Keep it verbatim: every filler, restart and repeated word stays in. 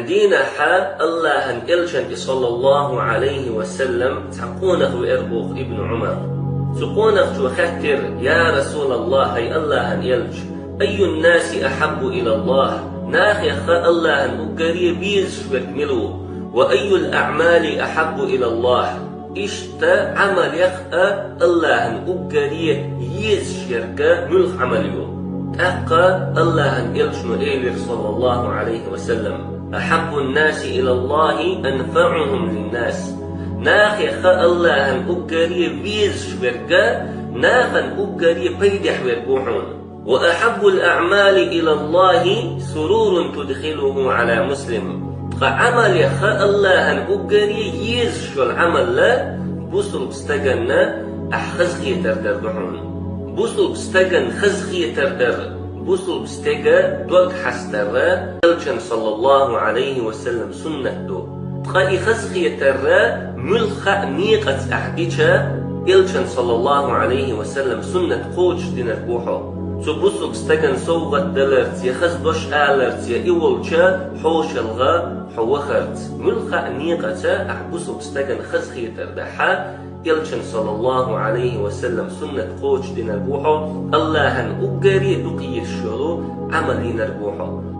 Дийнахьа Аллахьан Элчанна, саллаллаху Ӏалайхи ва саллам, цхьа къонах веара боху Ибн Ӏумар. Цу къонахчо хаьттира: «Я Расулаллахь, хӀай Аллахьан Элча, айюн-наси ахьаббу илаллахь? Нахех Аллахьан уггаре везаш верг мила ву? Ва айюл-аӀмали ахьаббу илаллахь?» Иштта Ӏамалех а Аллахьан уггаре езаш ерг муьлха Ӏамал ю? ТӀаккха Аллахьан Элчано элира, саллаллаху Ӏалайхи ва саллам: «Ахьаббун-наси илаллахи анфаӀухум лин-нас». Нахех Аллахьан уггаре везаш верг, нахана уггаре пайдехь верг ву хьуна. «Ва ахьаббул-аӀмали илаллахи сурурун тудхилуху Ӏала муслим». Ткъа Ӏамалех Аллахьан уггаре езаш йолу Ӏамал бусулба стаганна ахь хазахетар дар ду хьуна. Бусулба стаганна хазахетар дар, бусулба стеган дог хьастар Элчанна, саллаллаху Ӏалайхи ва саллам, суннат ду. Ткъа и хазахетар муьлхха а некъаца ахь дича, Элчанна, саллаллаху Ӏалайхи ва саллам, суннат кхочушдинарг ву хьо. Цу бусулба стагана совгӀат даларца я хаза дош аларца я и волча хьошалгӀа хьо вахарца. Муьлхха а некъаца ахь бусулба стаганна хазахетар дахь, Элчанна, саллаллаху Ӏалайхи ва саллам, суннат кхочушдинарг ву хьо, Аллахьан уггаре дукха езаш йолу Ӏамал йинарг ву хьо.